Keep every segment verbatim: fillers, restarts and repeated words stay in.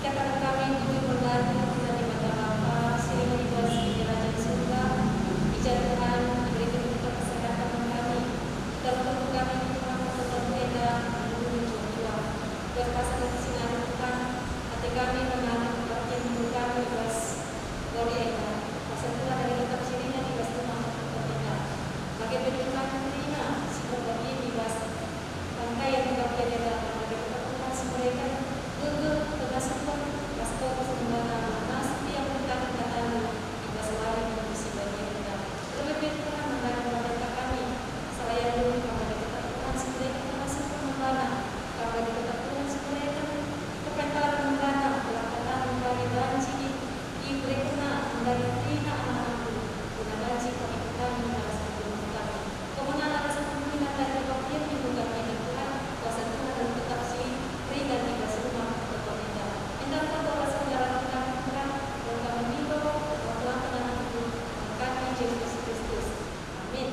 Ikataken kami bujur merbage, Tuhan Dibata Bapa, si ringan i bas Kinirajan Surga. I ja Tuhan, ibereken Kita kesehatan man kami. Ikaluken kami Tuhan, pertoton enda, menuhi juah-juah. Buat pasangen si ngadu Tuhan, ate kami menahan kebaktin kami i bas Gloria enda, kuasa Tuhan adi tetap si ringan i bas rumah pertoton enda. Bage pe Tuhan, kerina si perbagin i bas rangkaian kebaktin enda, bage tetap Tuhan si mereken gegeh, pengasupen, ras fokus ngenana, ngenana setiap tentang kataNdu i bas wari minggu si bagin enda. Terlebih Tuhan, man banta kami, selayanNdu, kam bage tetap Tuhan si mereken pengasupen man bana, kam bage tetap Tuhan si mereken kepentaren man bana, gelah kataNdu bage banci iberekenna man bagi kerina anak-anakNdu, guna banci pake kami ras kegeluhen kami. Kemuna ras kemulian dan kebaktin minggu kami, Tuhan, kuasa Tuhan tetap si ringan i bas rumah pertoton enda. Enda kami ras saudara kita, Tuhan, kami mindo, Tuhan, Tuhan, Tuhan, Tuhan, Tuhan, Tuhan, Kristus. Amin.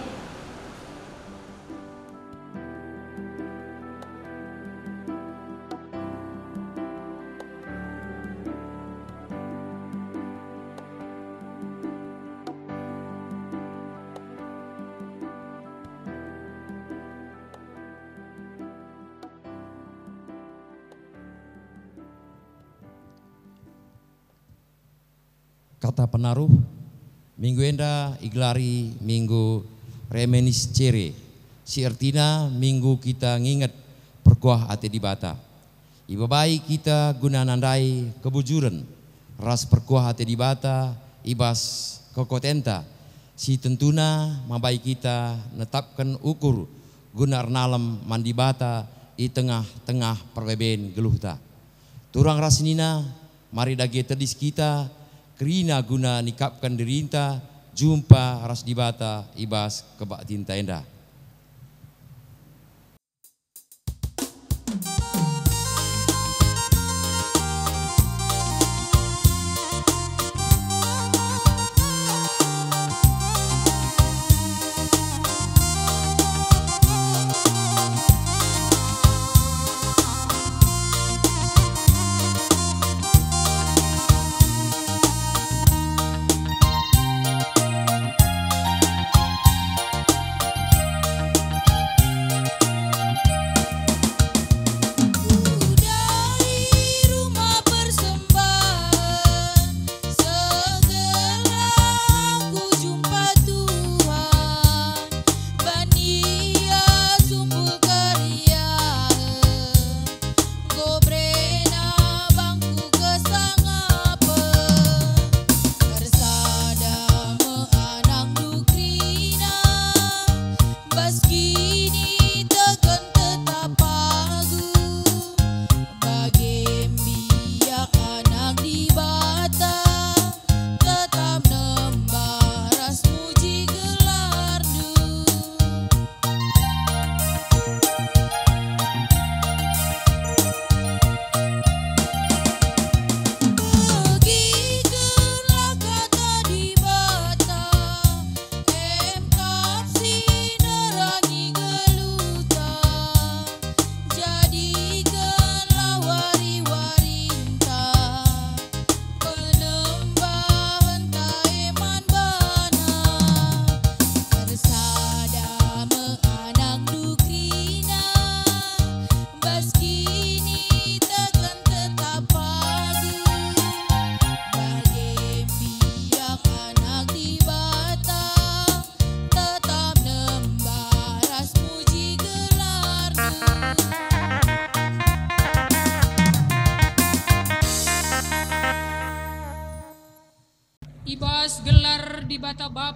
Kata penaruh, minggu enda igelari Minggu Reminiscere, si ertina minggu kita nginget perkuah ate Dibata. Ibabai kita guna nandai kebujuren ras perkuah ate Dibata i bas kekotenta, si tentuna mambai kita netapken ukur guna ernalem man Dibata i tengah-tengah perbeben geluhta. Turang ras senina, mari dage tedis kita kerina guna nikapken dirinta jumpa ras Dibata i bas kebaktinta enda.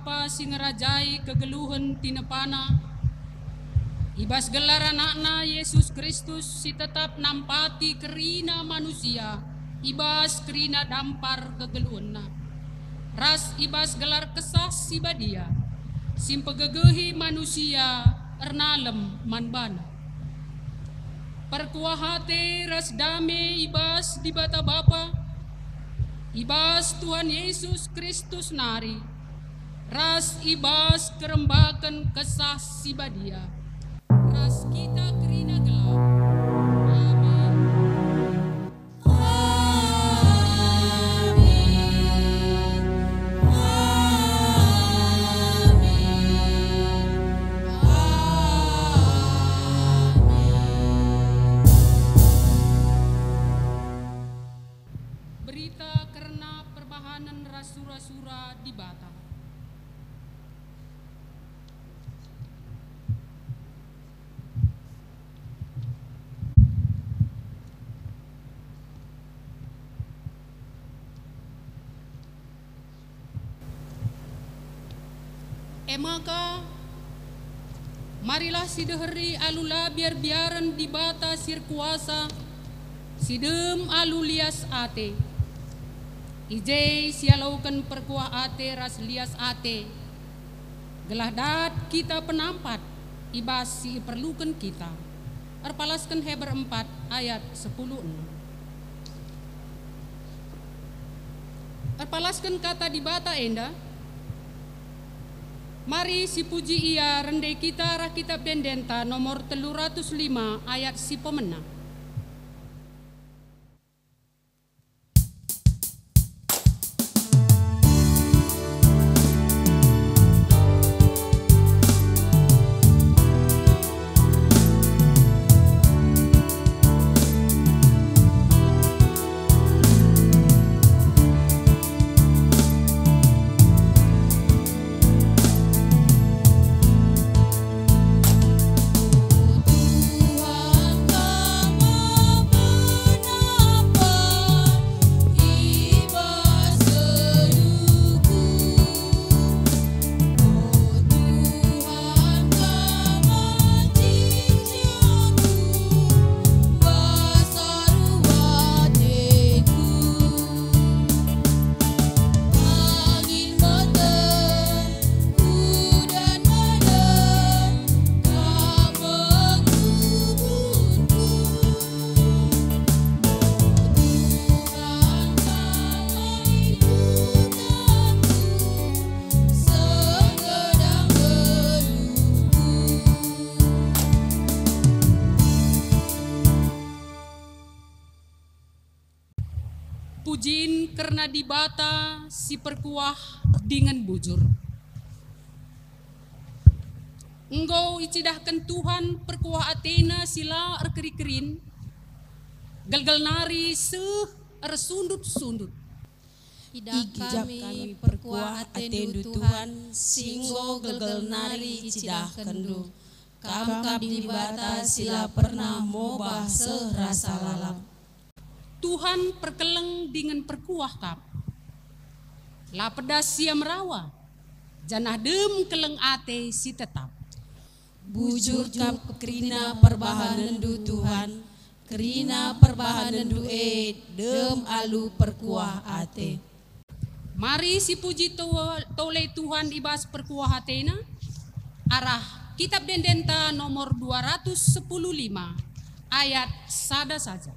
Bapa si ngerajai kegeluhen tinepana, i bas gelar AnakNa, Yesus Kristus, si tetap nampati kerina manusia i bas kerina dampar kegeluhenNa, ras i bas gelar Kesah Si Badia, si mpegegehi manusia ernalem man baNa. Perkuah ate ras dame i bas Dibata Bapa, i bas Tuhan Yesus Kristus nari, ras i bas kerembaken Kesah Si Badia, ras kita kerina gelah. Amin. Amin. Amin. Amin. Berita kerna perbahanen ras sura-sura Dibata. E maka, marilah sideheri alu la biar-biaren Dibata si erkuasa, si dem alu lias ate. I je sialoken perkuah ate ras lias ate, gelah dat kita penampat i bas si iperluken kita. Erpalasken Heber empat ayat sepuluh enam. Erpalasken Kata Dibata enda, mari sipuji Ia rende kita arah Kitab Ende-enda nomor telu ratus lima ayat si pemena. Angin beten, udan beten, Kam pengubunku. O Tuhan, Kam ikutkanku, segedang geluhku. Pujin kerna Dibata si perkuah dingen bujur. Enggo icidahken Tuhan perkuah ateNa si la erkeri-kerin, gelgel nari seh ersundut-sundut. Idah kami perkuah ateNdu, Tuhan, si enggo gelgel nari icidahkenNdu. Kam kap Dibata si la pernah mobah seh rasa lalap. Tuhan perkeleng dingen perkuah kap. La pedas Ia merawa, janah dem keleng ate si tetap. Bujur kap kerina perbahanenNdu, Tuhan, kerina perbahanenNdu e dem alu perkuah ate. Mari sipuji to-, tole Tuhan i bas perkuah ateNa, arah Kitab Ende-enda nomor dua ratus sepuluh lima, ayat sada saja.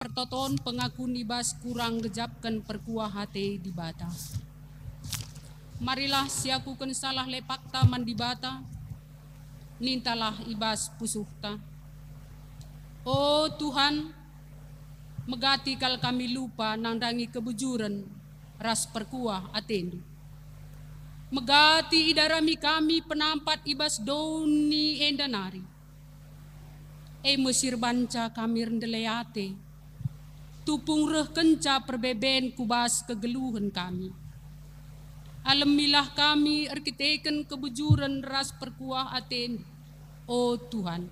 pertoton pengakun i bas kurang ngejapken perkuah ate Dibata. Marilah siakuken salah lepakta man Dibata, nintalah i bas pusuhta. O Tuhan, megati kal kami lupa nandangi kebujuren ras perkuah ateNdu. Megati idarami kami penampat i bas doni enda nari. E me si erbanca kami erndele ate, tupung reh kenca perbeben ku bas kegeluhen kami. Alemilah kami erkiteken kebujuren ras perkuah ateNdu, o Tuhan.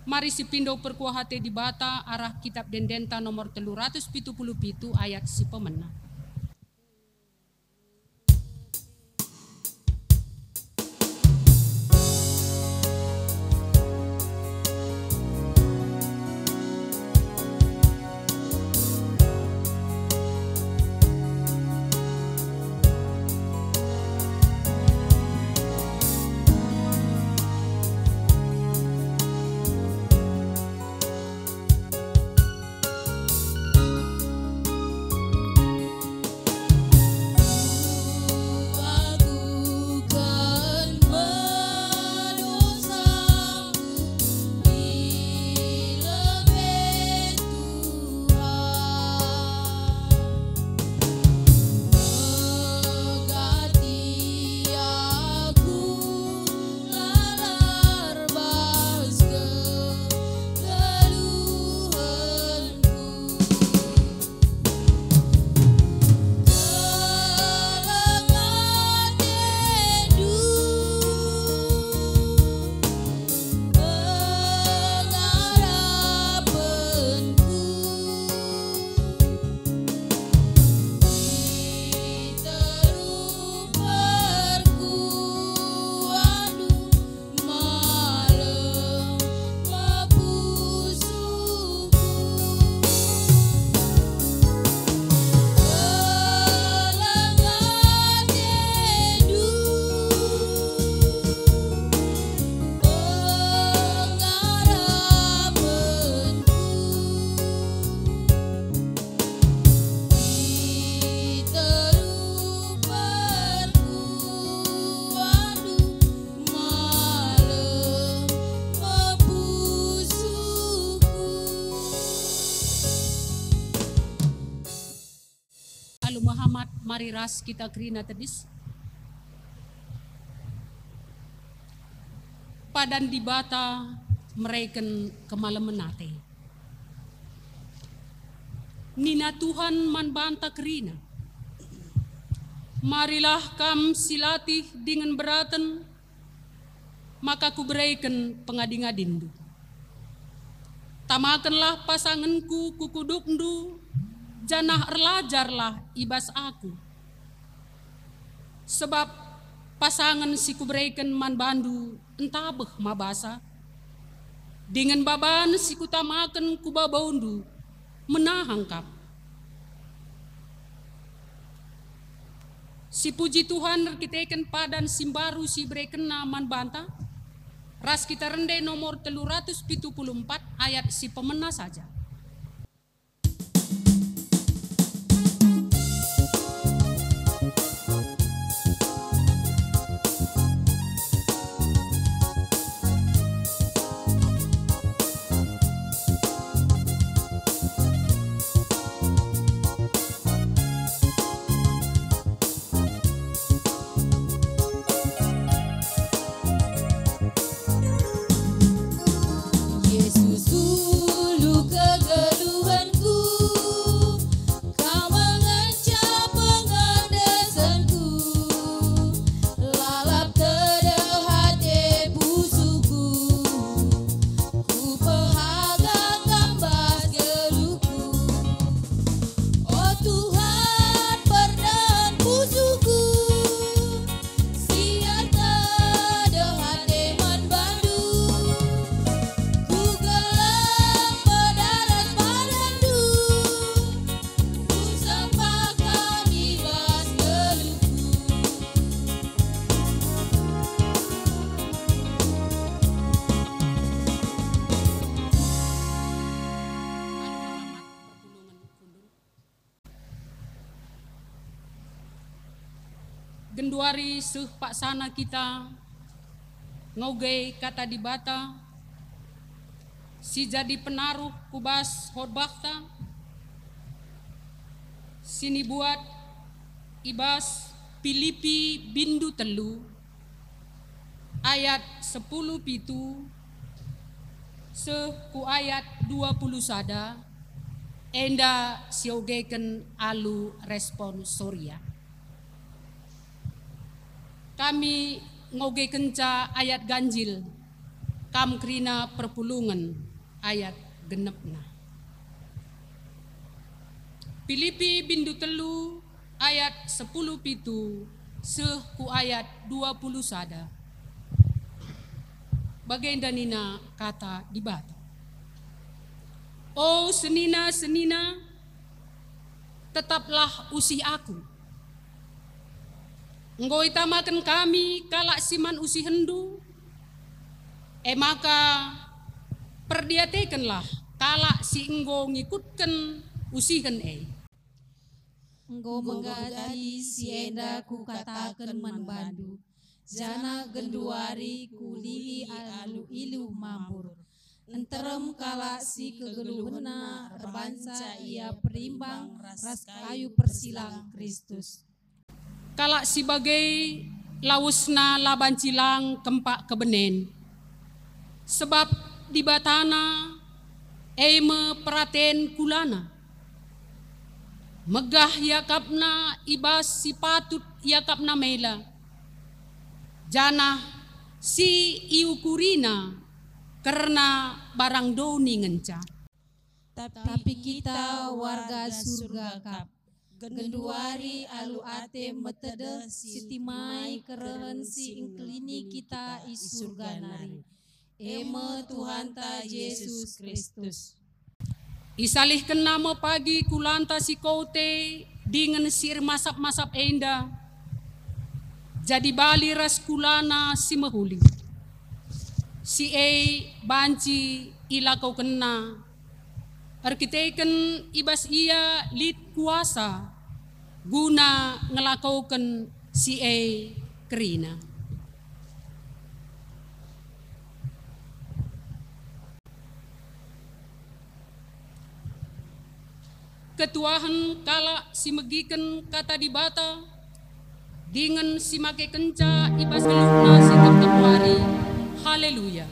Mari sipindo perkuah ate Dibata arah Kitab Ende-Endenta nomor telu ratus pitu puluh pitu ayat si pemena. Alu Muhammad, mari ras kita kerina tedis. Padan Dibata mereken kemalemen ate. Nina Tuhan man banta kerina, "Marilah kam silatih dingen beraten, maka kubereken pengadi-ngadinndu. Tamakenlah pasangenKu ku kudukndu, janah erlajarlah i bas Aku. Sebab pasangen si kubereken man bandu ntabeh mabasa, dingen baban si kutamaken ku babondu menahang kap." Sipuji Tuhan erkiteken padan si mbaru si iberekenNa man banta, ras kita rende nomor telu ratus pitu puluh empat ayat si pemena saja. Jesus ulu ke Genduari seh paksana kita ngoge Kata Dibata si jadi penaruh ku bas khotbahta, si nibuat i bas Pilipi bindu telu ayat sepuluh pitu seh ku ayat dua puluh sada, enda siogeken alu responsoria. Kami ngogekenca ayat ganjil, kam kerina perpulungen ayat genepna. Pilipi bindu telu ayat sepuluh pitu seh ku ayat dua puluh sada. Bagenda nina Kata Dibata, "O senina-senina, tetaplah usih aku. Enggo itamaken kami kalak si man usihenndu, e maka perdiatekenlah kalak si enggo ngikutken usihen e." Enggo menggati si enda kukataken man bandu, janah genduari kuulihi alu iluh mambur. Nterem kalak si kegeluhenna erbanca ia perimbang ras kayu persilang Kristus. Kalak si bage lawesna la banci lang kempak kebenen, sebab Dibatana e me peraten kulana. Megah iakapna i bas si patut iakapna mela, janah si iukurina kerna barang doni ngenca. Tapi kita warga surga kap. Genduari alu ate metedeh si timai kerehen si engkelini kita i surga nari, e me Tuhanta Jesus Kristus. IsalihkenNa me pagi kulanta si kote dingen si ermasap-masap enda jadi bali ras kulana si mehuli. Si e banci ilakokenNa erkiteken i bas Ia lit kuasa guna ngelakoken si e kerina. Ketuahen kalak si megiken Kata Dibata dingen si makekenca i bas geluhna si tep-tep wari. Haleluya!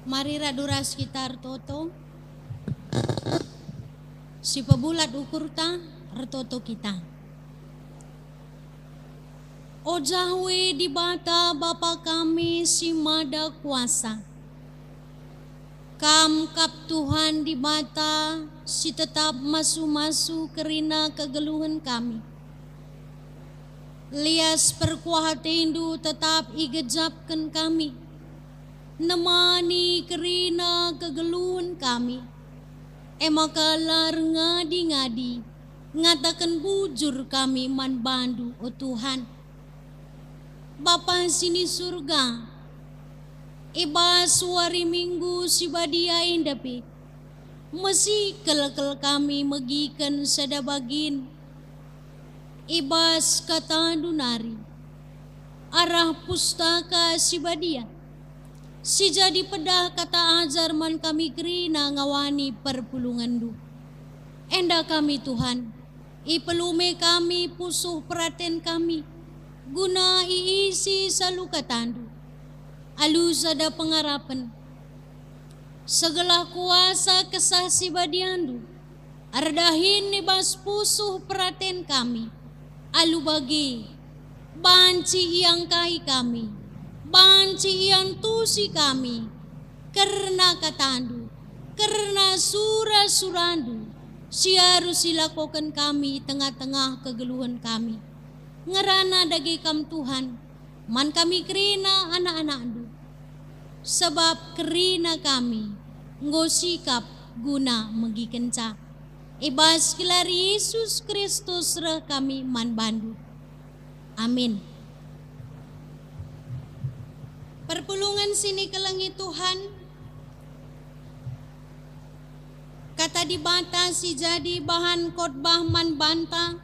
Mari radu ras kita ertoto. Si pebulat ukurta, ertoto kita. O Jahwe Dibata Bapa kami si Mada Kuasa, Kam kap Tuhan Dibata si tetap masu-masu kerina kegeluhen kami. Lias perkuah ateNdu tetap igejapken kami, nemani kerina kegeluhen kami. E maka la erngadi-ngadi ngataken bujur kami man baNdu, o Tuhan. Bapa si ni Surga, i bas wari Minggu si badia enda pe, mesikel kel kami megiken sada bagin i bas KataNdu nari, arah Pustaka Si Badia, si jadi pedah kata ajar man kami kerina ngawani perpulungenNdu. Enda kami, Tuhan, ipelume kami pusuh peraten kami, guna iisi salu katandu, alu sada pengarapen. Segelah kuasa Kesah Si Badiandu erdahin i bas pusuh peraten kami, alu bage banci iangkahi kami, banci iantusi kami, kerna katandu, kerna sura-surandu, si arus ilakoken kami i tengah-tengah kegeluhen kami. Ngerana dage Kam, Tuhan, man kami kerina anak-anakNdu, sabap kerina kami enggo sikap guna megikenca. I bas gelar Yesus Kristus reh kami man bandu. Amin. Perpulungen si nikelengi Tuhan, Kata Dibata si jadi bahan khotbah man banta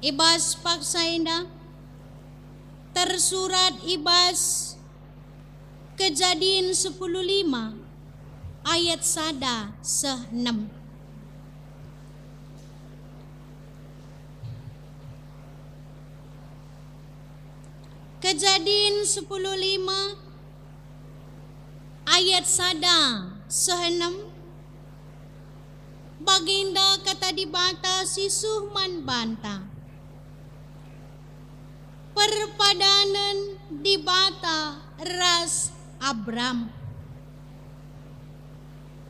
i bas paksa enda tersurat i bas Kejadin sepuluh lima ayat sada seh enem. Kejadin sepuluh lima ayat sada seh enem. Bagenda Kata Dibata si seh man banta. Perpadanen Dibata ras Abram.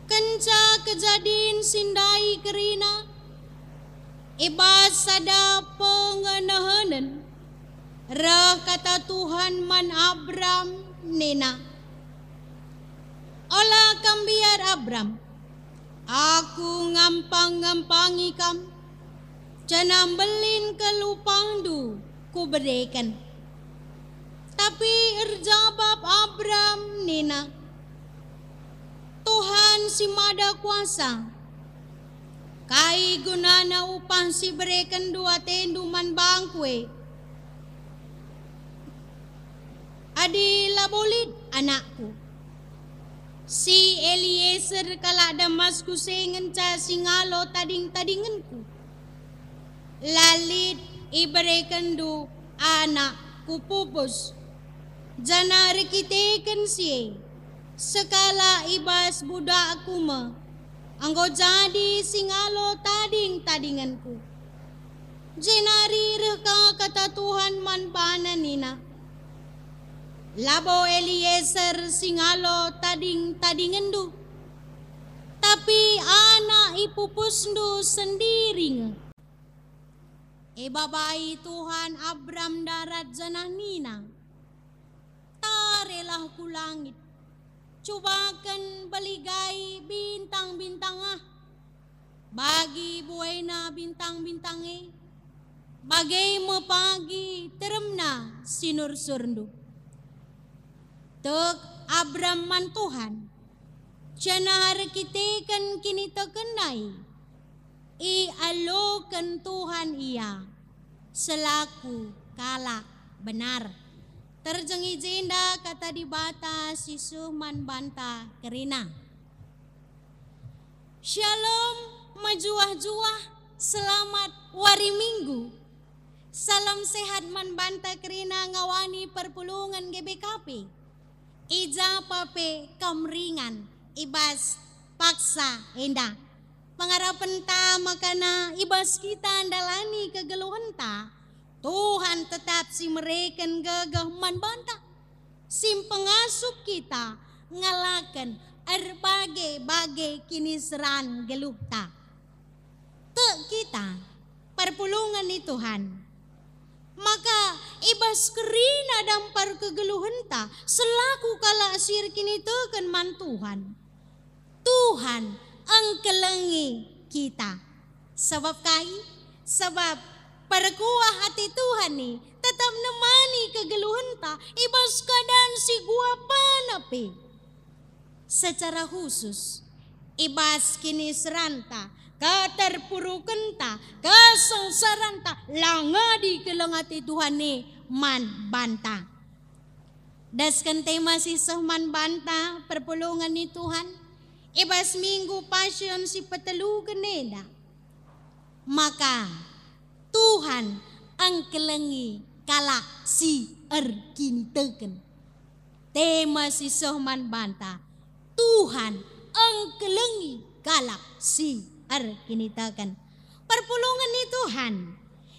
Kenca kejadin si ndai kerina, i bas sada pengenehenen, reh kata Tuhan man Abram nina, "Ola kam mbiar, Abram, Aku ngampang-ngampangi kam, janah mbelin kal upahndu Kubereken." Tapi erjabap Abram nina, "Tuhan si Mada Kuasa, kai gunana upah si berekenNdu ateNdu man bangku e? Adi labo lit anakku, si Elieser kalak Damaskus e ngenca singalo tading-tadingenku. La lit iberekenNdu anak kupupus, janah erkiteken si e, sekalak i bas budakku me enggo jadi singalo tading-tadingenku." Jenari reh ka kata Tuhan man bana nina, "Labo Elieser singalo tading-tadingenndu, tapi anak ipupusndu sendiri nge." Ibabai Tuhan Abram ndarat janah nina, "Tarelah ku langit, cubaken baligai bintang-bintang ah, bagi buena bintang-bintang e, bage me pagi teremna sinur-surndu." Tek Abram man Tuhan, janah erkiteken kinitekenna e, ialoken Tuhan ia selaku kalak benar. Terjeng i jenda kata Dibata si seh man banta kerina. Shalom, mejuah-juah, selamat wari Minggu. Salam sehat man banta kerina ngawani perpulungen G B K P. I ja pa pe kam ringan i bas paksa enda. Pengarapenta makana i bas kita ndalani kegeluhenta, Tuhan tetap si mereken gegeh man banta, si mpengasup kita ngalaken erbage-bage kiniseran geluhta. Tek kita, perpulungen ni Tuhan, maka i bas kerina dampar kegeluhenta selaku kalak si erkiniteken man Tuhan, Tuhan engkelengi kita. Sabap kai? Sabap perkuah ate Tuhan e tetap nemani kegeluhenta i bas keadaan si guapana pe. Secara khusus, i bas kiniseranta, keterpurukenta, kesengsaranta, la ngadi keleng ate Tuhan e man banta. Dasken tema si seh man banta perpulungen ni Tuhan, i bas Minggu Passion si peteluken enda. Maka Tuhan engkelengi kalak si erkiniteken. Tema si seh man banta, Tuhan engkelengi kalak si erkiniteken. Perpulungen ni Tuhan,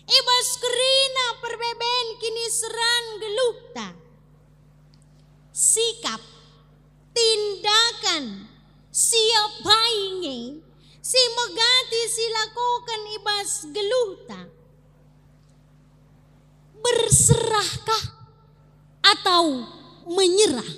i bas kerina perbeben kiniseran geluhta, sikap, tindakan, si apai nge si megati si lakoken i bas geluhta. Berserahkah atau menyerah?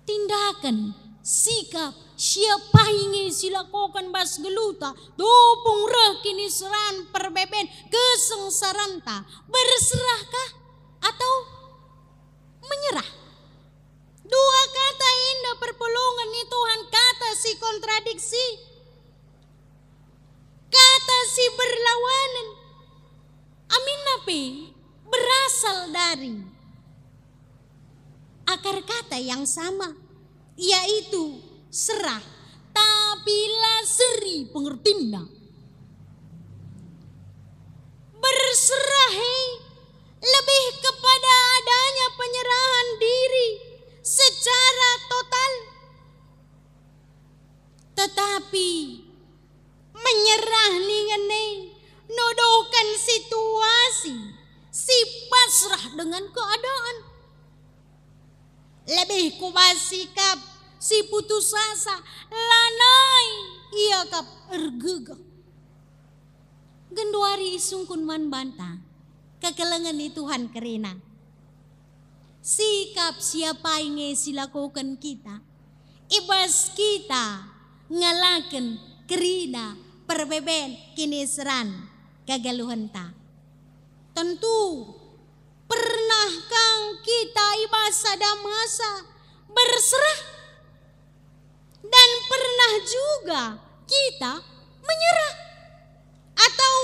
Tindaken, sikap, si apai nge si lakoken bas geluhta, tupung reh kiniseran perbeben kesengsaranta, berserahkah atau menyerah? Dua kata enda perpulungen ni Tuhan, kata si kontradiksi, kata si berlawanen. Aminna pe berasal dari akar kata yang sama, yaitu serah, tapi la seri pengertinna. Berserah e lebih kepada adanya penyerahan diri secara total. Tetapi menyerah ningen e nuduhken situasi si pasrah dengan keadaan. Lebih ku bas sikap si putus asa, lanai iakap ergegeh. Genduari isungkun man banta kekelengen ni Tuhan kerina. Sikap si apai nge si lakoken kita, i bas kita ngalaken kerina perbeben kiniseran kegeluhenta. Tentu, pernah kang kita i bas sada masa berserah? Dan pernah juga kita menyerah? Atau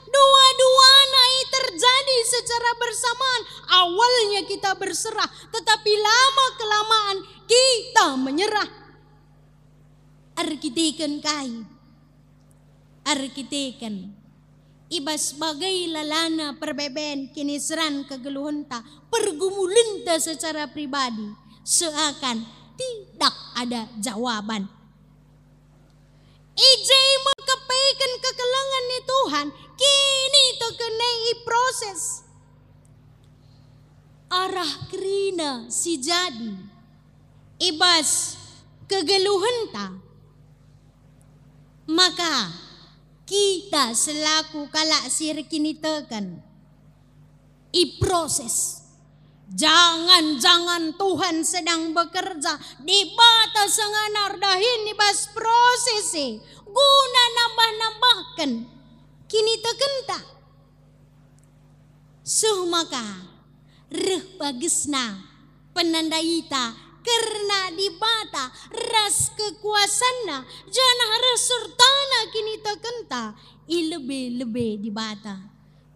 dua-duana e terjadi secara bersamaan? Awalnya kita berserah, tetapi lama-kelamaan kita menyerah. Erkiteken kai? Erkiteken i bas bage lalana perbeben kiniseran kegeluhenta, pergumulenta secara pribadi seakan tidak ada jawaban. I je me kepeken kekelengen ni Tuhan, kiniteken e iproses. Arah kerina si jadi i bas kegeluhenta, maka kita selaku kalak si erkiniteken iproses. Jangan-jangan Tuhan sedang bekerja, Dibata sengana erdahin i bas proses e guna nambah-nambahken kinitekenta. Seh maka reh bagesna penandaita kerna Dibata ras kekuasanNa, janah reh sertana kinitekenta i lebe-lebe Dibata.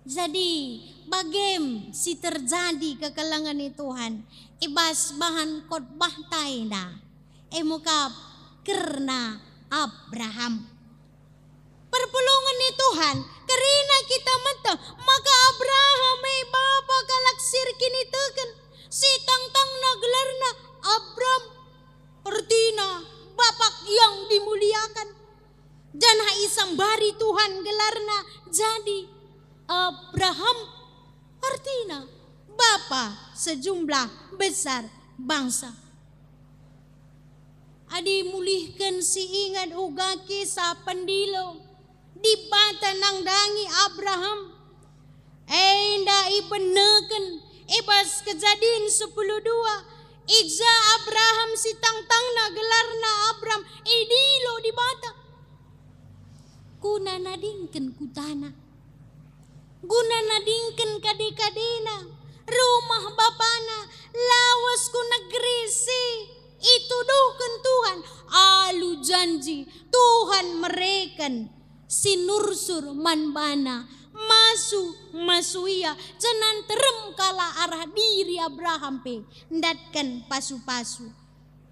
Jadi, bagem si terjadi kekelengen ni Tuhan i bas bahan khotbahta enda, e me kap kerna Abraham. Perpulungen ni Tuhan, kerina kita meteh maka Abraham e bapa kalak si erkiniteken, si tangtangna gelarna Abram, ertina bapak yang dimuliakan. Janah isambari Tuhan gelarna jadi Abraham, ertina bapa sejumlah besar bangsa. Adi mulihken si inget uga kisah pendilo, Dibata nandangi Abraham. Enda ibeneken i bas Kejadin sepuluh dua, i ja Abraham si tangtangna gelarna Abram idilo Dibata. Guna nadingken kutana, guna nadingken kade-kadena, rumah bapana, lawes ku negeri si ituduhken Tuhan. Alu janji, Tuhan mereken si nursur man bana, masu-masu ia, janah nterem kalak arah diri Abraham pe ndatken pasu-pasu.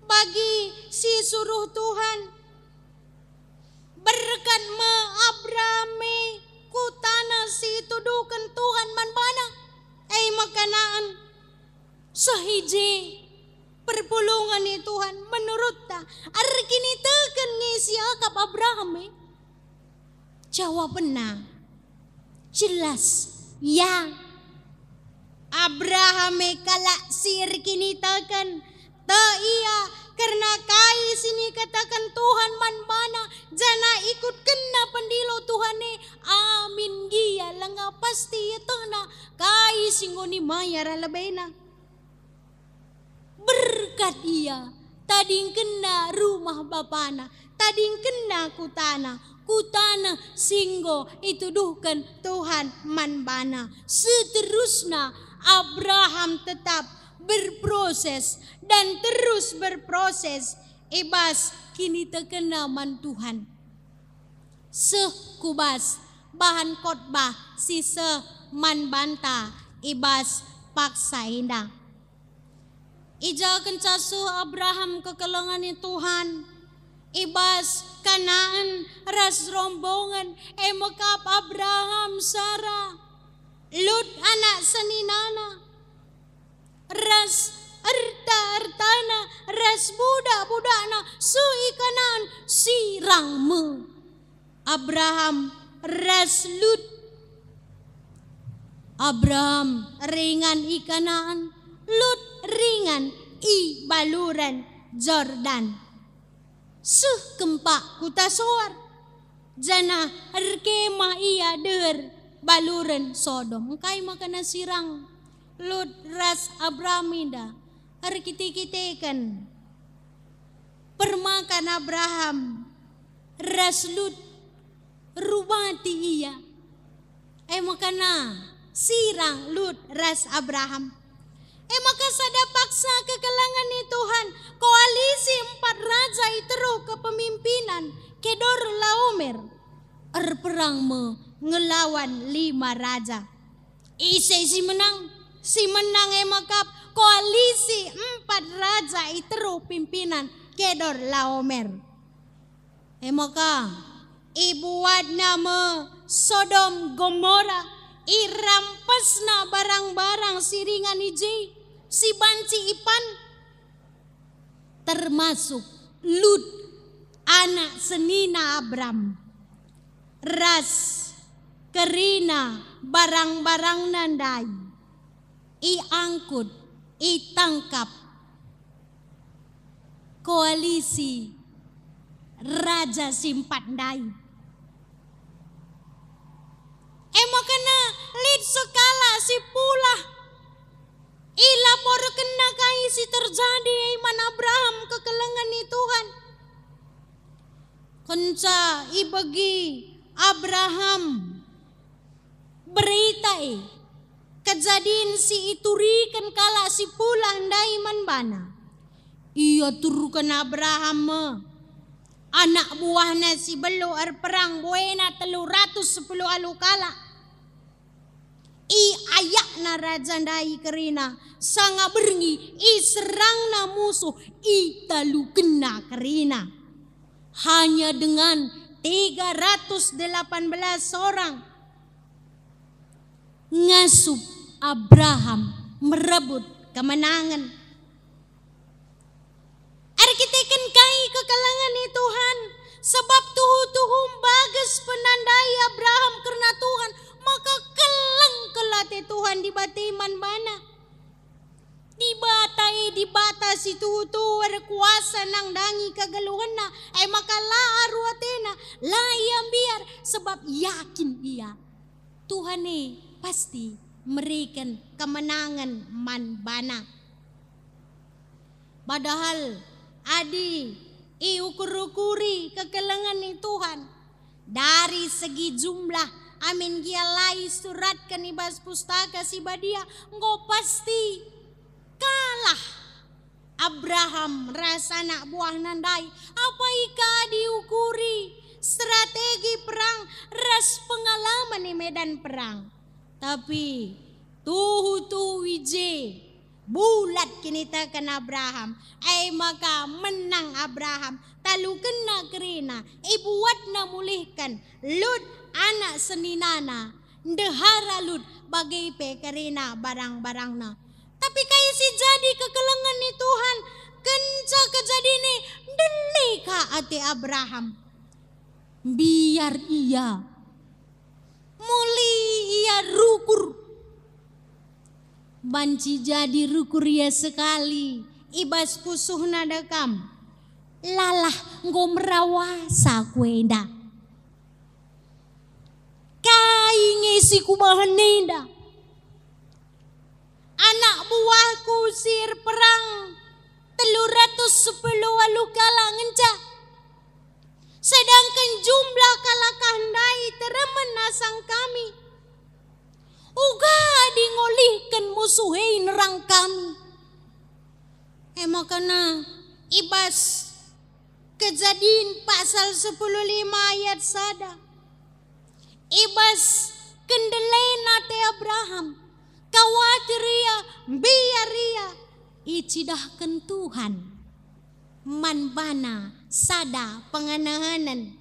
Bagi si suruh Tuhan, berkat me Abraham e kutana si ituduhken Tuhan man Erkiniteken nge si akap Abraham e? Jawabenna jelas, ya. Abraham e kalak si erkiniteken, tek ia kerna kai si nikataken Tuhan man bana, janah ikutkenna pendilo Tuhan e. Amin gia langa pasti ietehna kai si enggo nimai arah lebena. Berkat ia, tadingkenna rumah bapana, tadingkenna kutana, kutana si enggo ituduhken Tuhan man bana. Seterusna Abraham tetap berproses dan terus berproses i bas kinitekenna man Tuhan. Seh ku bas bahan khotbah si seh man banta i bas paksa enda. I ja kenca seh Abraham kekelengen i Tuhan, i bas Kanaan ras rombongen, e me kap Abraham, Sara, Lut anak seninana, ras erta-ertana, ras budak-budakna, seh i Kanaan, sirang me Abraham ras Lut. Abraham ringan i Kanaan, Lut ringan i baluren Jordan. Seh kempak kuta Soar, janah erkemah ia deher baluren Sodom. Engkai maka na sirang Lut ras Abraham enda? Erkite-kiteken permakan Abraham ras Lut rubati ia. E maka na sirang Lut ras Abraham. E maka sada paksa kekelengen i Tuhan, koalisi empat raja i teruh kepemimpinan Kedor Laomer erperang me ngelawan lima raja. Ise si menang? Si menang e me kap koalisi empat raja i teruh pimpinan Kedor Laomer. E maka ibuatna me Sodom Gomora, irampesna barang-barang si ringan i je, si banci ipan, termasuk Lut, anak senina Abram, ras kerina barang-barangna ndai. Iangkut, itangkap koalisi raja si empat ndai. E maka na lit sekalak si pulah ilaporkenna kai si terjadi man Abraham kekelengen i Tuhan. Kenca ibegi Abraham berita e, kejadin si ituriken kalak si pulah ndai man bana, iaturuken Abraham me anak buahna si belo erperang, buena telu ratus sepuluh alu kalak. Iayakna raja ndai kerina, sanga berngi iserangna musuh, italukenna kerina. Hanya dengan tiga ratus delapan belas orang ngasup Abraham merebut kemenangen. Erkiteken kai kekelengen i Tuhan, sebab tuhu-tuhu mbages penandai Abraham kerna Tuhan, maka keleng kal ate Tuhan Dibata man bana. Dibata e Dibata si tuhu-tuhu erkuasa nandangi kegeluhenna, e maka la aru atena, la ia mbiar, sebab yakin ia Tuhan e pasti mereken kemenangen man bana. Padahal adi iukur-ukuri kekelengen i Tuhan dari segi jumlah, amin gia la isuratken i bas Pustaka Si Badia, enggo pasti kalah Abraham ras anak buahna ndai. Apai ka diukuri strategi perang ras pengalaman i medan perang? Tapi tuhu-tuhu i je bulat kiniteken Abraham, e maka menang Abraham, talukenna kerina, ibuatna mulihken Lut anak seninana, ndehara Lut bage pe kerina barang-barangna. Tapi kai si jadi kekelengen i Tuhan? Kenca kejadin e, ndele ka ate Abraham. Mbiar ia. Mulih ia rukur. Banci jadi rukur ia sekali, i bas pusuhna dekam. Lalah enggo merawasa ku enda. Kai nge si kubahan enda? Anak buahku si erperang telu ratus sepuluh waluh kalak ngenca, sedangken jumlah kalak ndai teremen asang kami. Uga adi ngulihken musuh e nerang kami. E maka na, i bas Kejadin pasal sepuluh lima ayat sada. I bas kendelen ate Abraham, kawatir ia, mbiar ia, icidahken Tuhan man bana sada pengenehen.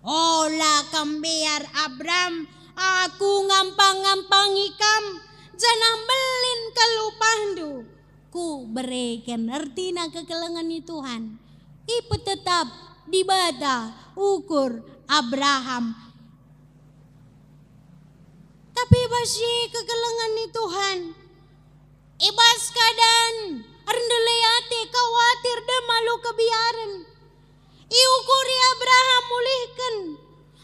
Ola kam mbiar, Abram, Aku ngampang-ngampangi kam, janah mbelin kal upahndu. Kubereken, ertina kekelengen ni Tuhan. Ipetetap Dibata ukur Abraham. Tapi bas si kekelengen ni Tuhan, i bas keadaan erndele ate, kawatir, dem alu kebiaren, iukuri Abraham mulihken.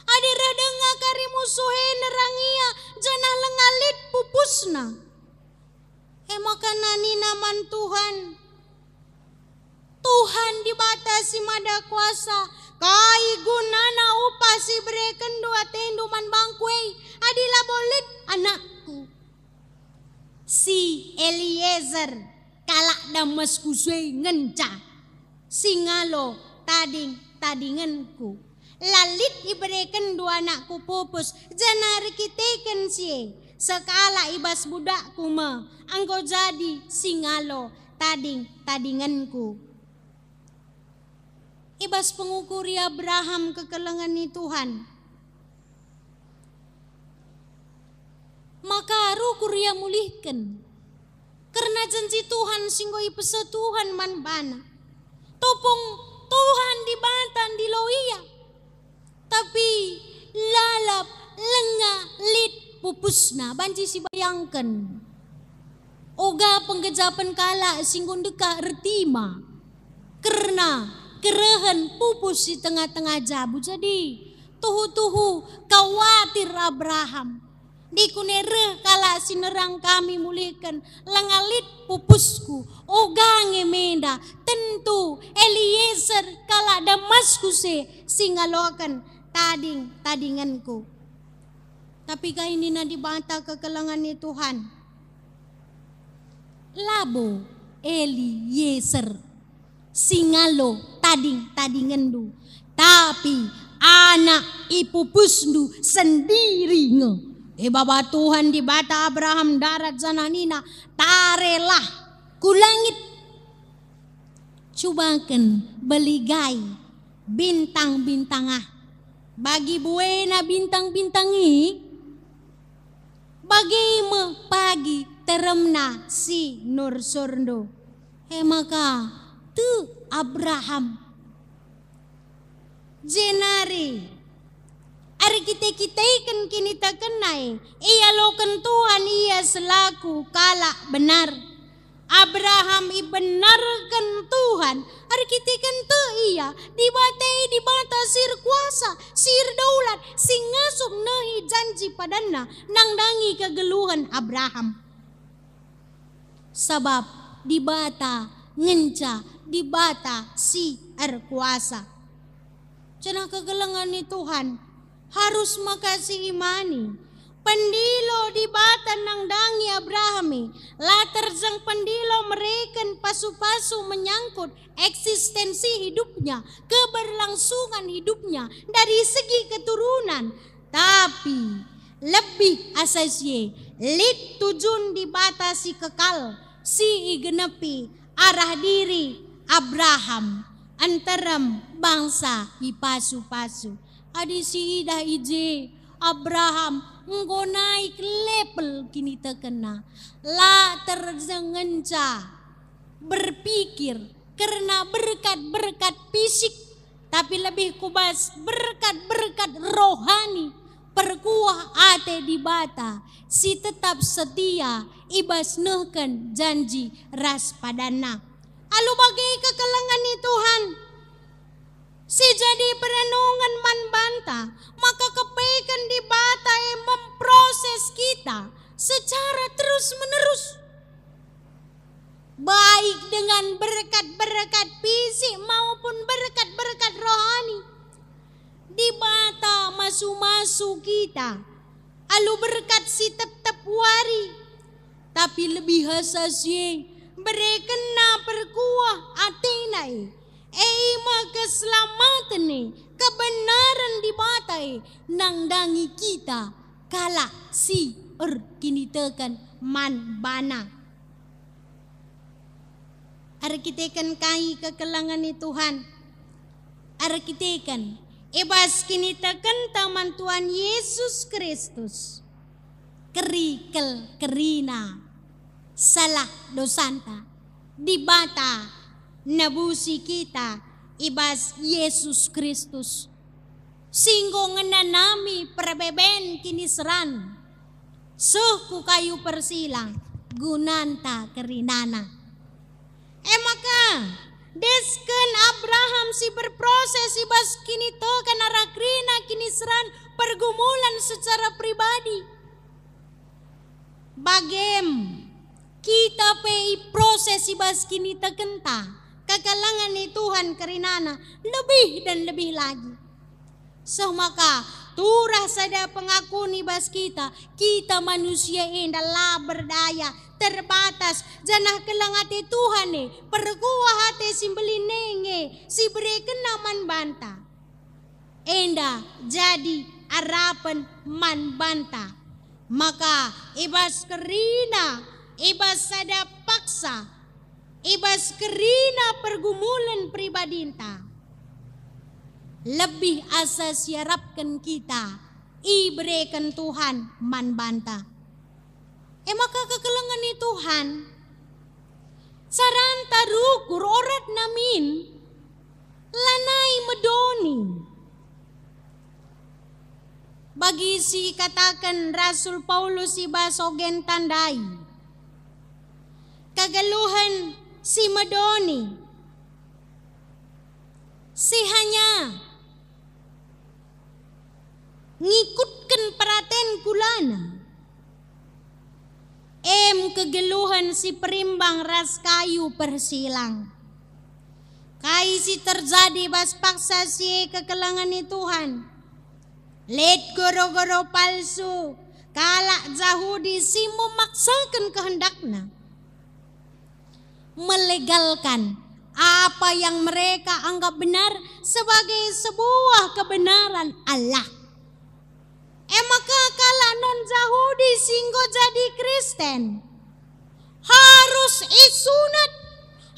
Adi reh denga kari musuh e nerang ia, janah langa lit pupusna. E maka nina man Tuhan, Tuhan Dibata si Mada Kuasa, kai gunana upah si iberekenndu atendu man bangku e, adi labo lit anakku? Si Eliezer, kalak Damaskus e ngenca, si ngalo tading-tadingenku. La lit iberekenndu anakku pupus, janah erkiteken si e, sekalak i bas budakku me enggo jadi si ngalo tading-tadingenku. I bas pengukuri Abraham kekelengen ni Tuhan, maka rukur ia mulihken kerna janji Tuhan si enggo ipesa Tuhan man bana. Tupung Tuhan Dibata ndilo ia, tapi lalap langa lit pupusna. Banci sibayangken uga penggejapen kalak si enggo ndekah ertima kerna kerehen pupus si tengah-tengah jabu. Jadi, tuhu-tuhu kawatir Abraham. Dikune reh kalak si nerang kami mulihken, langa lit pupusku, uga nge menda, tentu Eliezer kalak Damaskus e si ngaloken tading-tadingenku. Tapi kai nina Dibata kekelengen ni Tuhan? Labo Eliezer si ngalo tading-tadingenndu, tapi anak ipupusndu sendiri nge. Ibaba Tuhan Dibata Abraham ndarat janah nina, "Tarelah ku langit, cubaken beligai bintang-bintang ah. Bagi buena bintang-bintang i, bage me pagi teremna si nursurndu." E maka tek Abraham. Jenari erkite-kiteken kinitekenna e, ialoken Tuhan ia selaku kalak benar. Abraham ibenarken Tuhan, erkiteken tek ia Dibata e Dibata si erkuasa, si erdaulat, si ngasup nehi janji padanNa nandangi kegeluhen Abraham. Sabap Dibata ngenca Dibata si erkuasa. Janah kekelengen ni Tuhan, harus maka siimani. Pendilo Dibata nandangi Abraham e, la terjeng pendilo mereken pasu-pasu menyangkut eksistensi hidupnya, keberlangsungan hidupnya dari segi keturunan. Tapi lebih asa si e, lit tujun Dibata si kekal, si igenepi arah diri Abraham, nterem bangsa ipasu-pasu. Adi siidah i je, Abraham enggo naik level kinitekenna, la terjeng ngenca berpikir kerna berkat-berkat fisik, tapi lebih ku bas berkat-berkat rohani, perkuah ate Dibata si tetap setia i bas nehken janji ras padanNa. Alu bage kekelengen ni Tuhan, si jadi perenungen man banta, maka kepeken Dibata e memproses kita secara terus-menerus, baik dengan berkat-berkat fisik maupun berkat-berkat rohani. Dibata masu-masu kita alu berkat si tep-tep wari, tapi lebih asa si e, berekenNa perkuah ateNa e, e me keselamaten e, kebenaren Dibata e, nandangi kita kalak si erkiniteken man baNa. Erkiteken kai kekelengen ni Tuhan? Erkiteken i bas kinitekenta man Tuhan Yesus Kristus, keri kel-, kerina salah dosanta, Dibata nebusi kita i bas Yesus Kristus, si enggo ngenanami perbeben kiniseran seh ku kayu persilang gunanta kerinana. E maka, desken Abraham si berproses i bas kiniteken arah kerina kiniseran pergumulan secara pribadi, bagem kita pe iproses i bas kinitekenta kekelengen ni Tuhan kerinana lebih dan lebih lagi. Seh maka turah sada pengakun i bas kita, kita manusia enda la berdaya, terbatas, janah keleng ate Tuhan e, perkuah ate si mbelin e nge si berekenNa man banta. Enda jadi arapen man banta. Maka i bas kerina, i bas sada paksa, i bas kerina pergumulen pribadinta, lebih asa siarapken kita ibereken Tuhan man banta. E maka kekelengen ni Tuhan, caranta rukur oratna min, lanai medoni. Bagi si ikataken Rasul Paulus i bas ogenta ndai, kegeluhen si medoni, si hanya ngikutken peraten kulana, em kegeluhen si perimbang ras kayu persilang. Kai si terjadi bas paksa si e kekelengen ni Tuhan? Lit guru-guru palsu, kalak Jahudi si memaksaken kehendakna melegalkan apa yang mereka anggap benar sebagai sebuah kebenaran Allah. E maka kalak non-Jahudi si enggo jadi Kristen harus isunat,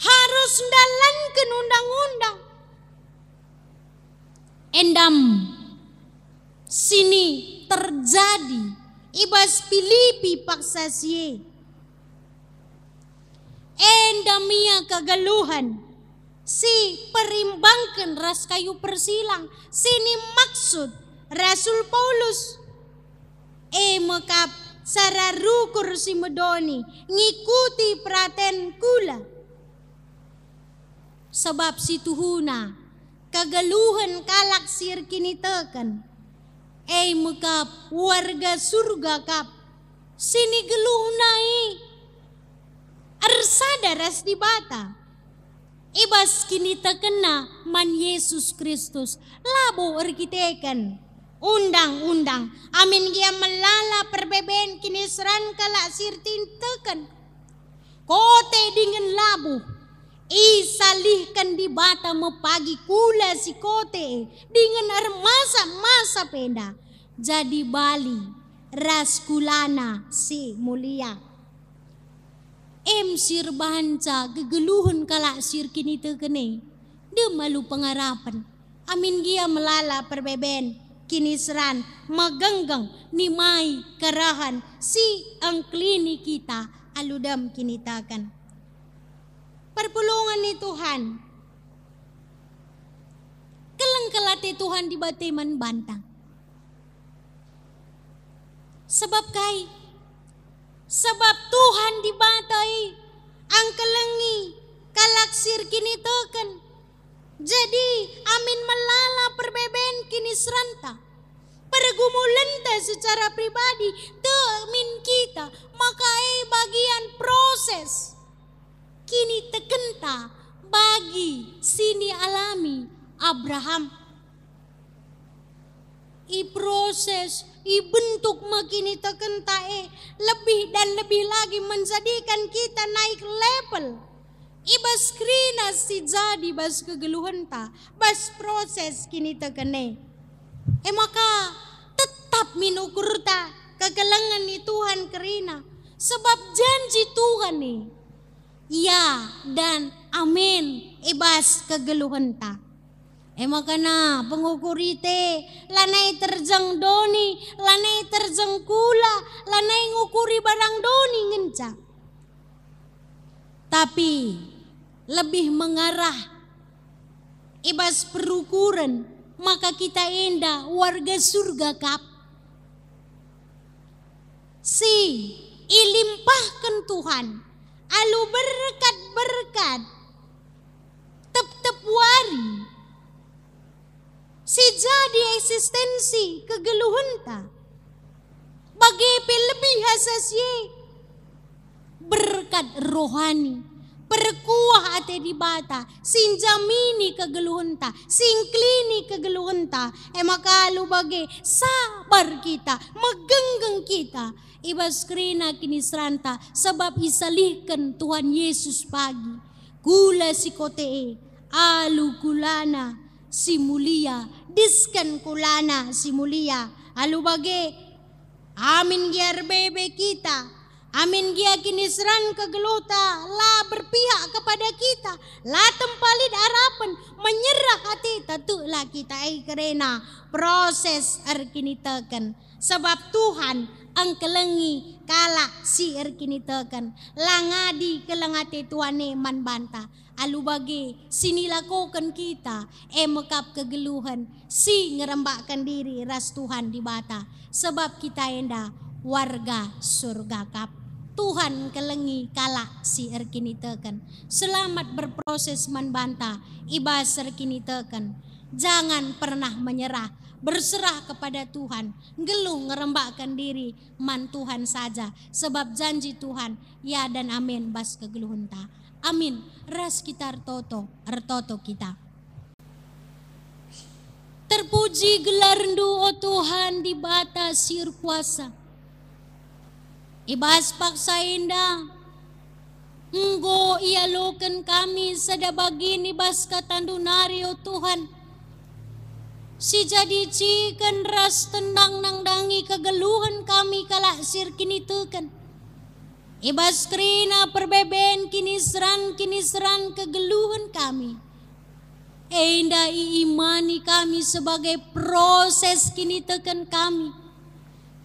harus ndalanken undang-undang. Endam sini terjadi i bas Pilipi paksa si e. Enda me ia kegeluhen si perimbangken ras kayu persilang si nimaksud Rasul Paulus. E me kap sara rukur si medoni ngikuti peraten kula. Sabap si tuhuna kegeluhen kalak si erkiniteken, e me kap warga Surga kap si nigeluhna e ersada ras Dibata i bas kinitekenna man Yesus Kristus, labo erkiteken undang-undang, amin gia melala perbeben kiniseran kalak si erkiniteken. Kote dingen labuh isalihken Dibata me pagi kula si kote e dingen ermasap-masap enda jadi bali ras kulana si mulia. Em si erbahanca kegeluhen kalak si erkiniteken e, dem alu pengarapen. Amin gia melala perbeben, kiniseran, megenggeng, nimai, kerahan, si engkelini kita alu dem kiniteken. Perpulungen ni Tuhan. Keleng kal ate Tuhan Dibata man banta. Sebab kai? Sebab Tuhan Dibata e engkelengi kalak si erkiniteken. Jadi, amin melala perbeben kiniseranta, pergumulenta secara pribadi, tek min kita, maka e bagian proses kinitekenta bagi si nialami Abraham. Iproses, ibentuk me kinitekenta e lebih dan lebih lagi menjadikan kita naik level i bas kerina si jadi bas kegeluhenta, bas proses kiniteken e. E maka, tetap min ukurta kekelengen ni Tuhan kerina, sebab janji Tuhan e, ya dan amin i bas kegeluhenta. E maka na pengukur ite, lanai terjeng doni, lanai terjeng kula, lanai ngukuri barang doni ngenca. Tapi lebih mengarah i bas perukuren maka kita enda warga surga kap. Si ilimpahken Tuhan alu berkat-berkat tep-tep wari si jadi eksistensi kegeluhenta. Bage pe lebih asa si e, berkat rohani, perkuah ate Dibata, si njamini kegeluhenta, si ngkelini kegeluhenta. E maka alu bage, sabar kita, megenggeng kita i bas kerina kiniseranta, sebab isalihken Tuhan Yesus pagi. Kula si kote e, alu kulana si mulia, disken kulana si mulia. Alu bage, amin gia erbebe kita, amin gia kiniseran kegeluhta la berpihak kepada kita, la tempa lit arapen, menyerah ateta, teklah kita e kerina proses erkiniteken. Sebab Tuhan engkelengi kalak si erkiniteken, la ngadi keleng ate Tuhan e man banta. Alu bage, si nilakoken kita, e me kap kegeluhen si ngerembakken diri ras Tuhan Dibata, sebab kita enda warga surga kap. Tuhan engkelengi kalak si erkiniteken. Selamat berproses man banta i bas erkiniteken. Jangan pernah menyerah, berserah kepada Tuhan, nggeluh ngerembakken diri man Tuhan saja, sebab janji Tuhan, ya dan amin bas kegeluhenta. Amin. Ras kita ertoto, ertoto kita. Terpuji gelarNdu, o Tuhan Dibata si erkuasa. I bas paksa enda, enggo ialoken kami sada bagin i bas kataNdu nari, o Tuhan, si jadi ciken ras tenang nandangi kegeluhen kami kalak si erkiniteken. I bas kerina perbeben kiniseran-kiniseran kegeluhen kami, enda iimani kami sebagai proses kiniteken kami,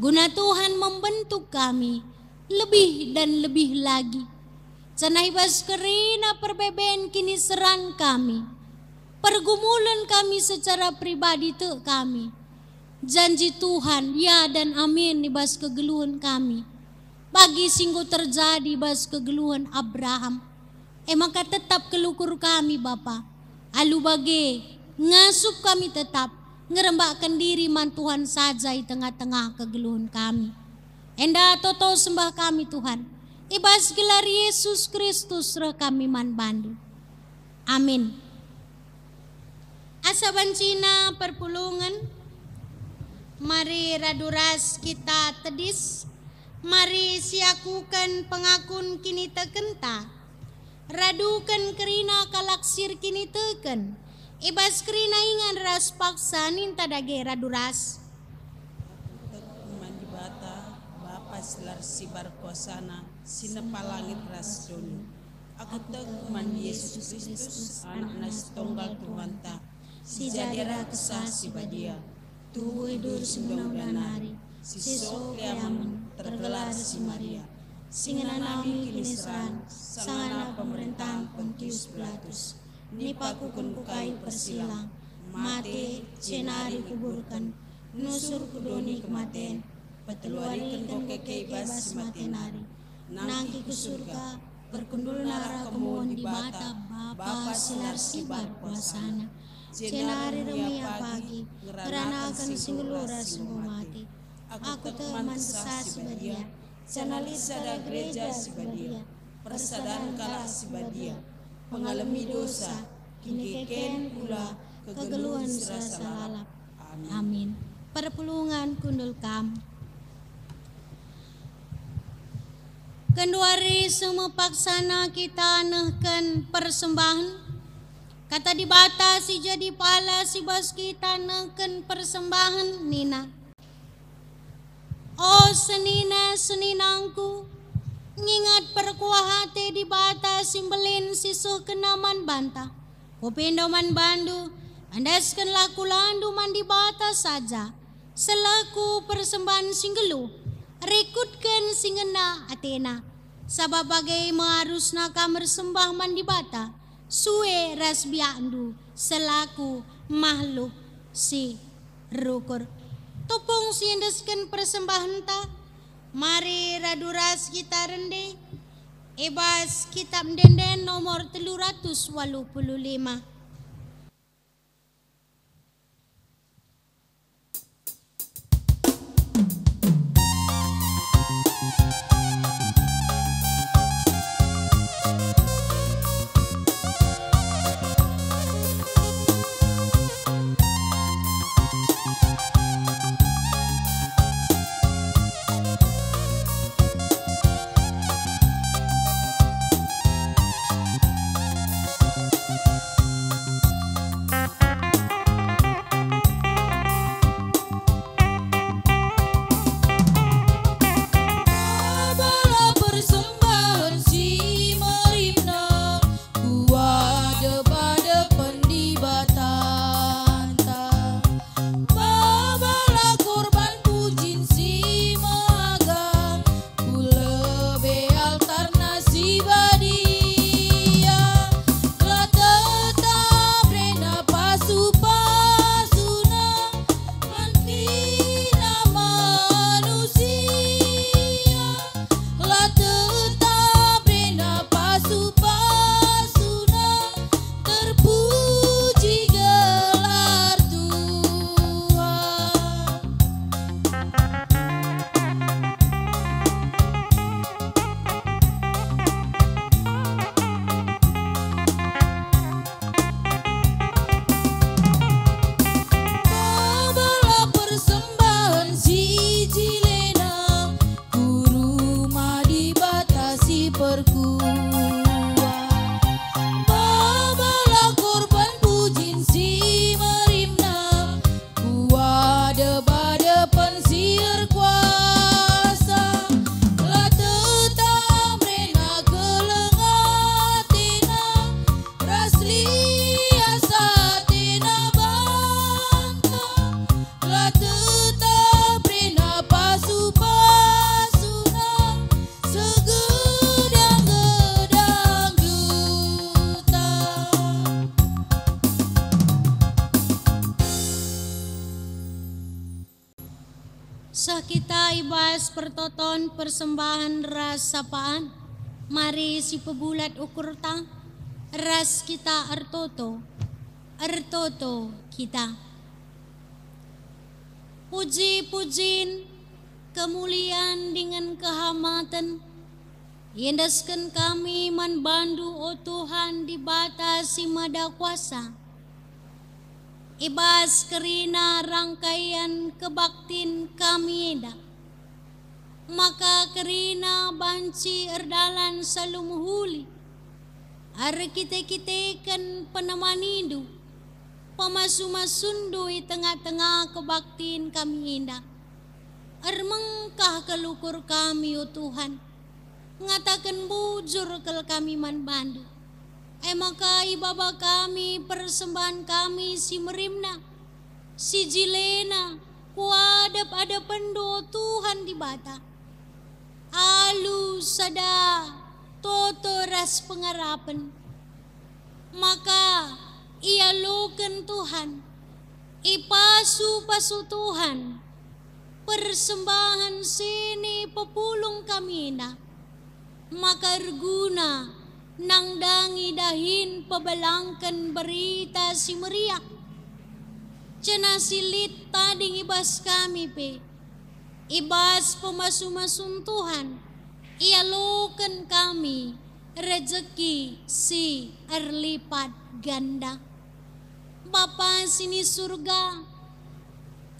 guna Tuhan membentuk kami lebih dan lebih lagi. Janah i bas kerina perbeben kiniseran kami, pergumulen kami secara pribadi tek kami, janji Tuhan, ya dan amin i bas kegeluhen kami, bagi si enggo terjadi i bas kegeluhen Abraham. E maka tetap kal ukur kami, Bapa. Alu bage, ngasup kami tetap ngerembakken diri man Tuhan saja i tengah-tengah kegeluhen kami. Enda toto sembah kami, Tuhan. I bas gelar Yesus Kristus reh kami man bandu. Amin. Asa bancina perpulungen, mari radu ras kita tedis, mari siakuken pengakun kinitekenta, raduken kerina kalak si erkiniteken, i bas kerina ingan ras paksa ninta dage radu ras. Tek man Dibata, Bapa si la ersibar kuasana, si nepa langit ras doni. Aku tek man Yesus Kristus, AnakNa si Tonggal Tuhanta, si jadi Raksasa si Badia, tubuh idur si menda-menda nari, si soh keamen, tergelar si Maria, Si ngena nami kiniseran, sangana pemerintahan Pontius Pilatus, nipakuken ku kayu persilang, mate, jenari kuburken, nusur ku doni kematen, peteluariken enggo keke i bas si mate nari, nangkih ku Surga, perkundulna arah kemuhen Dibata Bapa si la ersibar kuasana. Jenari rum Ia pagi, ngeranaken si nggeluh ras si enggo mate. Aku tek man Kesah Si Badia, janah lit sada gereja si badia, persadan kalak si badia, pengalemi dosa, kiniteken kula, kegeluhen si rasa lalap. Amin. Perpulungen kundul kam. Genduari semepaksana kita nehken persembahen. Kata Dibata si jadi pala si bas kita nehken persembahen nina, "O senina-seninangku, nginget perkuah ate Dibata si mbelin si sehkenna man banta. Kupindo man bandu, endeskenlah kulandu man Dibata saja, selaku persembahen si nggeluh, rikutken si ngena atena. Sabap bage me arusna kam ersembah man Dibata, sue ras biakndu selaku mahluk si rukur." Tupung si endesken persembahenta, mari radu ras kita rende i bas Kitab Ende-enden nomor telu ratus waluh puluh lima. Babalah persembahen si merina, kuadep-adepen Dibatanta. Babalah korban pujin si mehaga, ku lebe altarna si badia. La tetap rena pasu-pasuna man kerina manusia. La tetap rena pasu-pasuna, terpuji gelar Tuhan. Babalah persembahen si jilena ku rumah Dibata si perkuah. Babalah korban pujin si merimna, kuadep-adepen si erkuasa. La tetap rena keleng atena, ras lias atena banta. La tetap rena pasu-pasuna segedang-gedang juta. Seh kita i bas pertoton persembahen ras sapaan, mari sipebulat ukurta, ras kita ertoto, ertoto kita. Puji-pujin, kemulian dingen kehamaten iendesken kami man bandu, o Tuhan Dibata si Mada Kuasa, i bas kerina rangkaian kebaktin kami enda. Maka kerina banci erdalan salu mehuli, erkite-kiteken penemanindu, pemasu-masundu i tengah-tengah kebaktin kami enda. Ermengkah kal ukur kami, o Tuhan, ngataken bujur kal kami man bandu. E maka ibaba kami persembahen kami si merimna, si jilena, ku adep-adepenndu, o Tuhan Dibata. alu sada toto ras pengarapen. Maka ialoken Tuhan, ipasu-pasu Tuhan persembahen sini pepulung kami enda, maka erguna nandangi dahin pebelangken Berita Si Meriah. Janah si lit tading i bas kami pe, i bas pemasu-masun Tuhan, ialoken kami rejeki si erlipat ganda. Bapa si ni Surga,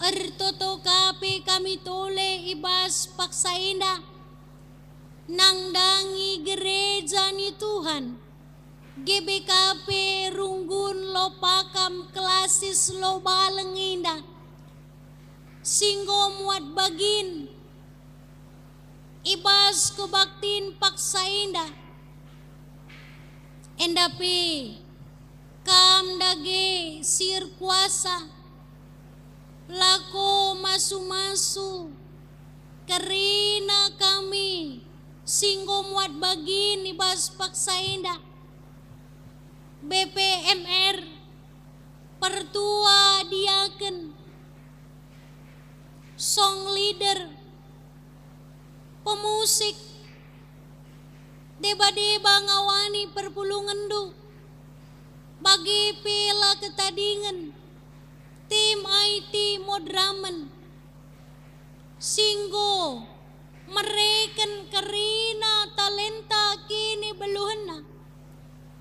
ertoto ka pe kami tole i bas paksa enda, nandangi gereja ni Tuhan, G B K P Runggun Lopakam Klasis Lobaleng enda, si enggo muat bagin i bas kebaktin paksa enda. Enda pe, Kam dage si erkuasa, lako masu-masu kerina kami si enggo muat bagin i bas paksa enda, B P M R, pertua diaken, song leader, pemusik, deba-deba ngawani perpulungenndu, bage pe la ketadingen, tim I T moderamen, si enggo mereken kerina talenta kinibeluhenna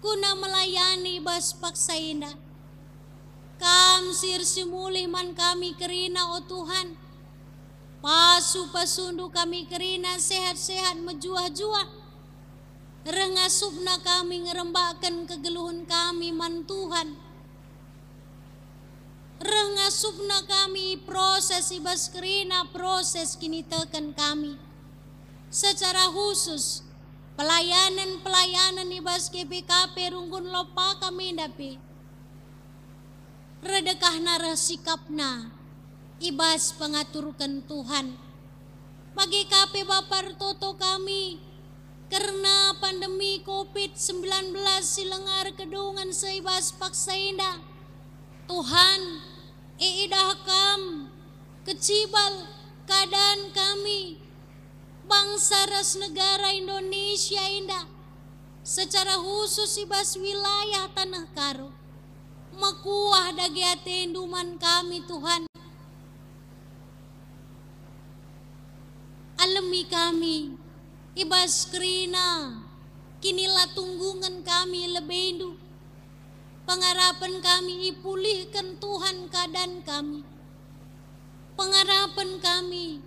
guna melayani bas paksa enda. Kam si ersimulih man kami kerina, o Tuhan. Pasu-pasundu kami kerina sehat-sehat mejuah-juah. Reh ngasupna kami ngerembakken kegeluhen kami man Tuhan. Reh ngasupna kami proses i bas kerina proses kiniteken kami. Secara khusus, pelayanen-pelayanen i bas G B K P Runggun Lopa kami ndapi. Redekahna reh sikapna i bas pengaturken Tuhan. Bage ka pe Bapa ertoto kami kerna pandemi covid sembilan belas si langa erkedungen seh i bas paksa enda. Tuhan, iidah Kam kecibal keadaan kami, bangsa ras negara Indonesia enda, secara khusus i bas wilayah Taneh Karo. Mekuah dage ateNdu man kami, Tuhan. Alemi kami i bas kerina kinilatunggungan kami lebeNdu. Pengarapen kami ipulihken Tuhan keadaan kami. Pengarapen kami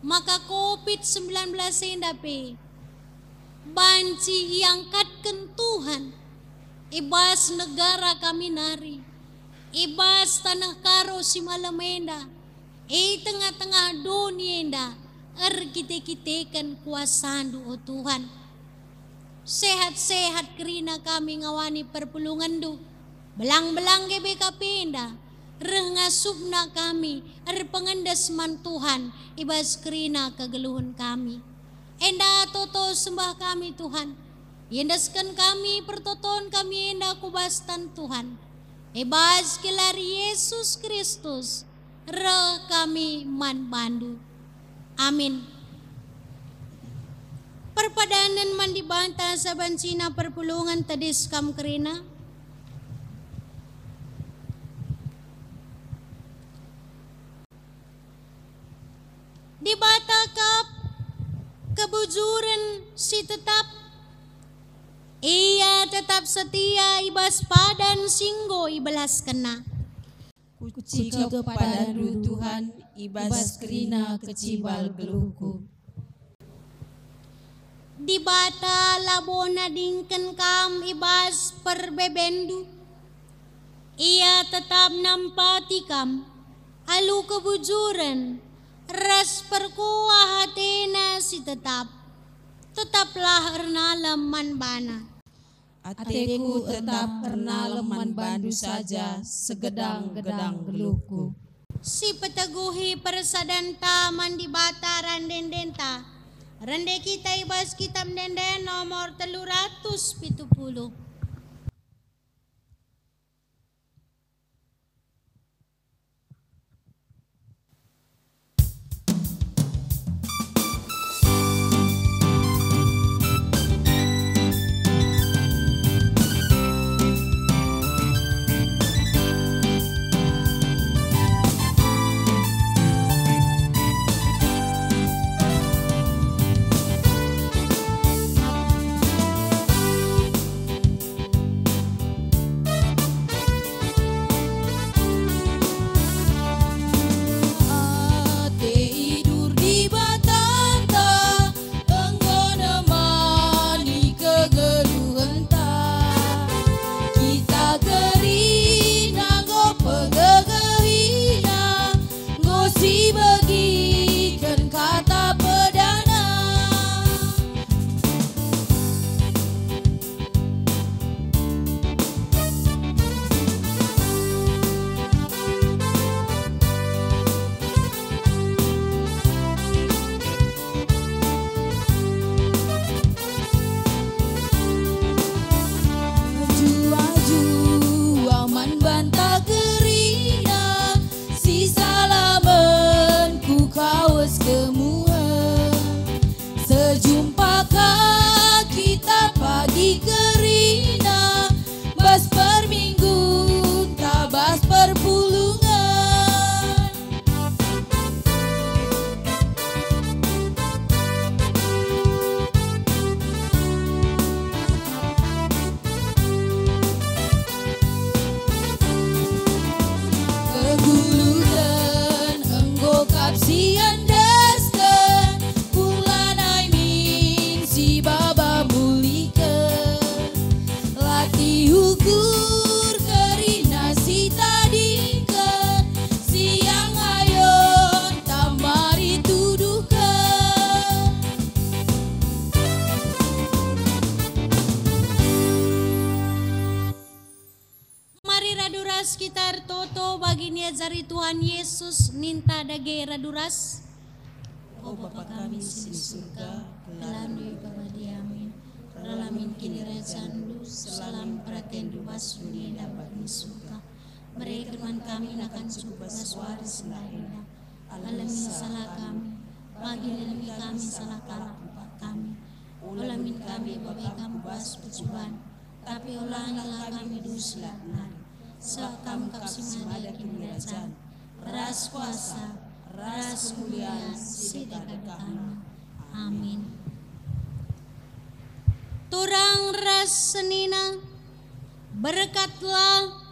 maka covid sembilan belas enda pe banci iangkatken Tuhan i bas negara kami nari, i bas Taneh Karo si malem enda, i tengah-tengah doni enda erkite-kiteken kuasaNdu, o Tuhan. Sehat-sehat kerina kami ngawani perpulungenNdu. Belang-belang G B K P enda, reh ngasupna kami erpengendes man Tuhan i bas kerina kegeluhen kami. Enda toto sembah kami, Tuhan. Iendesken kami pertoton kami enda ku bas tan Tuhan. I bas gelar Yesus Kristus, reh kami man bandu. Amin. Perpadanen man Dibata sabancina perpulungen tedis kam kerina. Dibata kap kebujuren si tetap. Ia tetap setia i bas padan si enggo ibelaskenNa. Kucikep padanNdu, Tuhan, i bas kerina kecibal geluhku. Dibata labo nadingken kam i bas perbebenNdu. Ia tetap nampati kam alu kebujuren ras perkuah ateNa si tetap. Tetaplah ernalem man baNa. Ateku tetap ernalem man bandu saja segedang-gedang geluhku. Sipeteguhi persadanta man Dibata ras ende-endenta, Rende kita i bas Kitab Ende-enden nomor telu ratus pitu puluh. Ate idur Dibatanta enggo nemani kegeluhenta. Kita kerina enggo pegegehina, enggo sibegiken kata pedana. Mejuah-juah man banta kerina, sisalamen ku kawes kemuhen. Sejumpa ka kita pagi kerina, bas perminggunta, bas perpulungen. Kegeluhen enggo kap siendesken, kulanai min sibaba muliken. Latih ukur kerina sitadingken, siang ayon tama ituduhken. Mari radu ras kita ertoto bagi niajari Tuhan Yesus ninta dage radu ras. O Bapa kami si i surga, gelarNdu ipebadiami, ralamin kinirajanNdu, selamin peratenNdu bas doni enda bagi i surga. Bereken man kami nakan cukup bas wari si enda. Alemi salah kami, bagi nalemi kami salah kalak kupat kami. Ola min kami ibabai Kam ku bas percuban, tapi olangilah kami dus lit nari. Sebab Kam kap si mada kinirajan, ras kuasa, ras kemulian si dekah-dekahna. Amin. Turang ras senina, berkatlah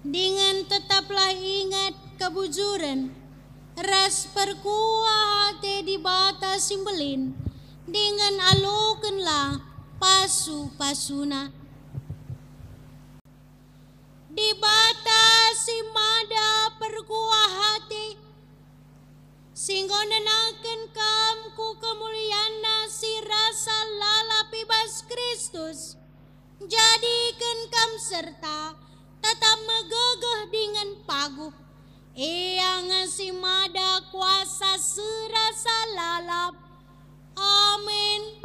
dingen tetaplah ingat kebujuren ras perkuah ate Dibata si mbelin, dingen alokenlah pasu-pasuNa. Dibata si mada perkuah ate, si enggo nenaken kam ku kemulianNa si rasa lalap i bas Kristus, njadiken kam serta tetap megegeh dingen paguh. Ia nge si mada kuasa si rasa lalap. Amin.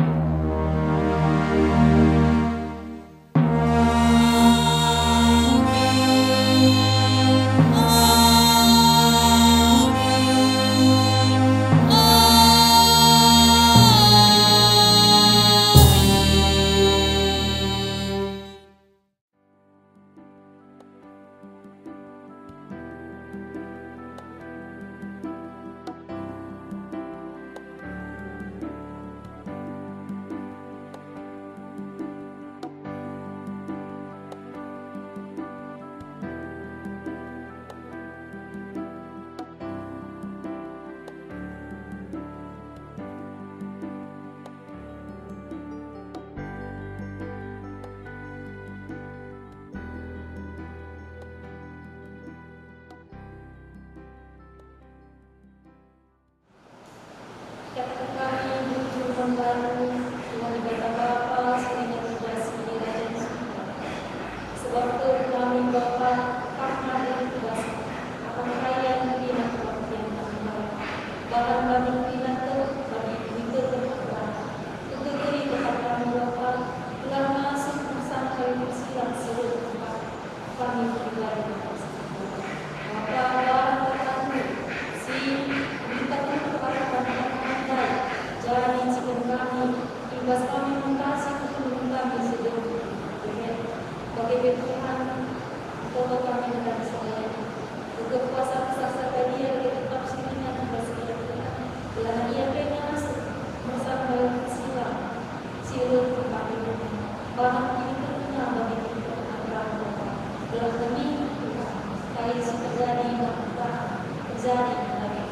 jadi nandangi.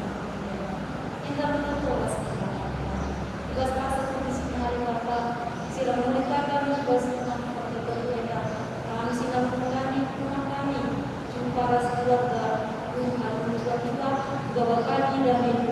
Enda me tongkas kita. I bas pasal komisi nari Bapa, si la mulihken kami i bas rumah pertoton enda, kami si la mulihken kami rumah kami, jumpa ras keluarga, rumah, rumah, rumah, rumah, rumah, rumah, rumah,